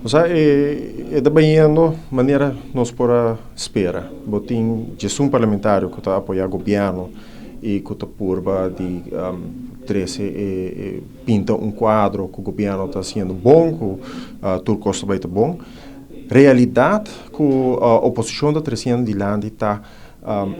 Osea, e ta bayendo manera nos por a spera. Bo tin 11 parlamentario ku ta apoyá gobièrnu i ku ta purba di trese e pinta un kuadro ku gobièrnu ta hasiendo bon, ku tur kos ta bai ta bon. Realidat ku oposishon ta tresiendo dilanti ta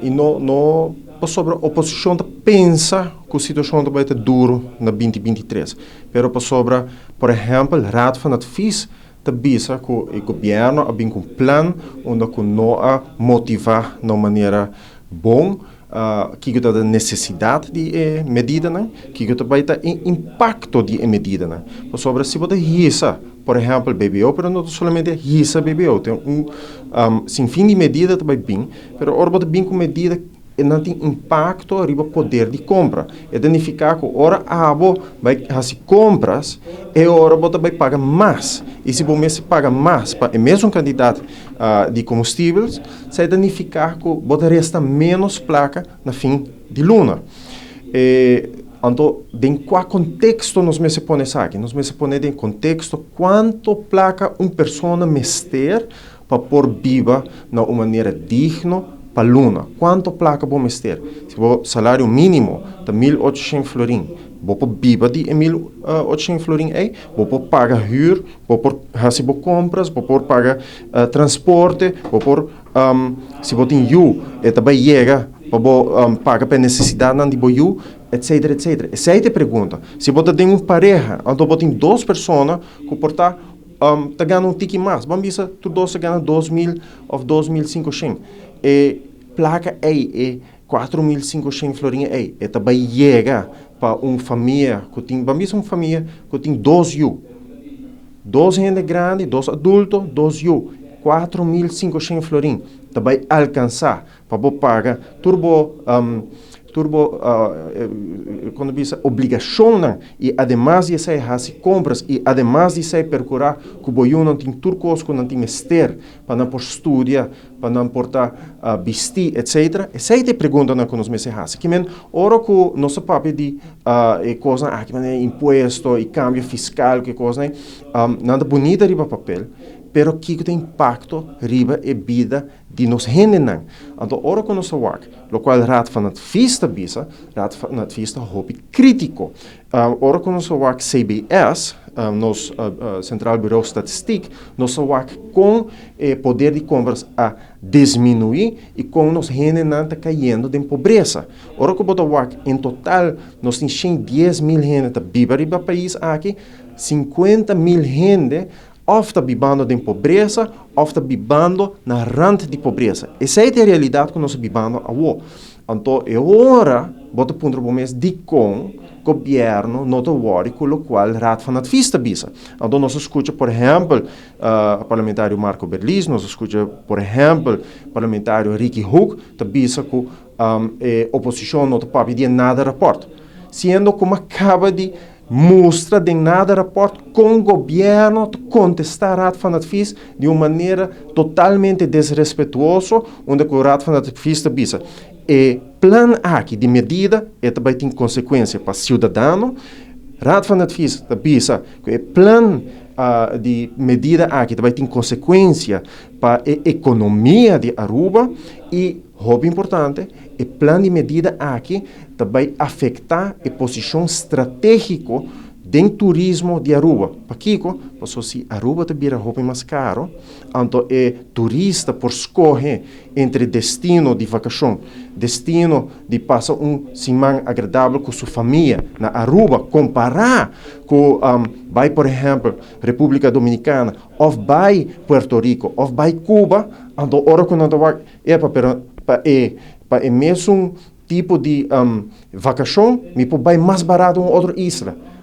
i no no pasobra oposishon ta pensa ku situashon ta bai ta duru na 2023, pero pasobra, por ehèmpel, Raad van Advies ta bisa ku e gobièrnu a bin ku un plan unda ku no a motivá na un manera bon kiko ta e nesesidat di e medidanan, kiko ta bai ta e impakto di e medidanan. Pasobra si bo ta hisa, por ehèmpel, BBO, pero no ta solamente hisa BBO, tin un sinfin di medida ta bai bin, pero ora bo ta bin ku medida, nan tin impakto riba poder di kompra. E ta nifiká ku ora abo bai hasi kompras, e ora bo ta bai paga mas. I si bo mester paga mas pa e mesun kantidat di kombustibel, esei ta nifiká ku bo ta resta ménos plaka na fin di luna. Anto, den kua konteksto nos mester pone esaki? Nos mester pone den konteksto kuantu plaka un persona mester pa por biba na un manera digno pa luna. Kuantu plaka bo mester? Si bo salario mínimo ta 1800 florin, bo por biba di e 1800 florin ei? Bo por paga huur, bo por hasi bo kompras, bo por paga transporte, bo por, si bo tin yu, e ta bai yega pa bo paga pa nesesidatnan di bo yu, etc, etc? Esei ta e pregunta. Si bo tin un pareha, anto bo tin dos persona ku por ta ta gana un tiki mas. Ban bisa tur dos ta gana 2000 òf 2500. E plaka ei, e 4500 florin ei, e ta bai yega pa un famia ku tin, ban bisa un famia ku tin dos yu. Dos hende grandi, dos adulto, dos yu. 4500 florin ta bai alkansá pa bo paga tur bo, kon bisa, obligashonnan i ademas di esei hasi kompras i ademas di esei perkurá ku bo yu nan tin tur kos ku nan tin mester pa nan por studia, pa nan por ta bisti, etc. Esei ta e preguntanan ku nos mester hasi. Ke men, ora ku nos a papia di e kosnan aki, manera impuesto i kambio fiskal, ku e kosnan, nan ta bunita riba papel, pero kiko ta impakto riba e bida di nos hendenan? Anto, ora ku nos wak, lokual Raad van Advies ta bisa, Raad van Advies ta hopi krítiko. Ora ku nos wak CBS, nos Centraal Bureau Statistiek, nos wak kon poder di kompras a disminuí i kon nos hendenan ta kayendo den pobresa. Ora ku bo ta wak, en total, nos tin 110 mil hende ta biba riba pais aki, 50 mil hende òf ta bibando den pobresa òf ta bibando na rant di pobresa. Esei ta e realidat ku nos ta bibando awor. Anto, e ora, bo ta puntra bo mes dikon gobièrnu no ta worry ku lokual Raad van Advies ta bisa. Anto, nos a skucha, por ehèmpel, parlamentario Marco Berlis, nos a skucha, por ehèmpel, parlamentario Ricky Hoek, ta bisa ku oposishon no ta papia di nada rapport. Siendo ku m'a kaba di mustra den nada rapport kon gobièrnu ta kontestá Raad van Advies di un manera totalmente desrespetuoso, unda ku Raad van Advies ta bisa e plan aki di medida e tambe tin konsekuensia pa siudadano. Raad van Advies ta bisa ku e plan di medida aki tambe tin konsekuensia pa e ekonomia di Aruba i, hopi importante, e plan di medida aki tambe ta afektá e posishon stratégiko den turismo di Aruba. Pakiko? Pasobra si Aruba ta bira hopi mas karu, anto e turista por skohe entre destino di vakashon, destino di pasa un siman agradabel ku su famia na Aruba, kompará ku bai, por ehèmpel, Repúblika Dominikana, òf bai Puerto Rico, òf bai Cuba, anto ora ku nan ta wak, epa, pero pa e mesun tipo di vakashon, mi por bai mas barata un otro isla.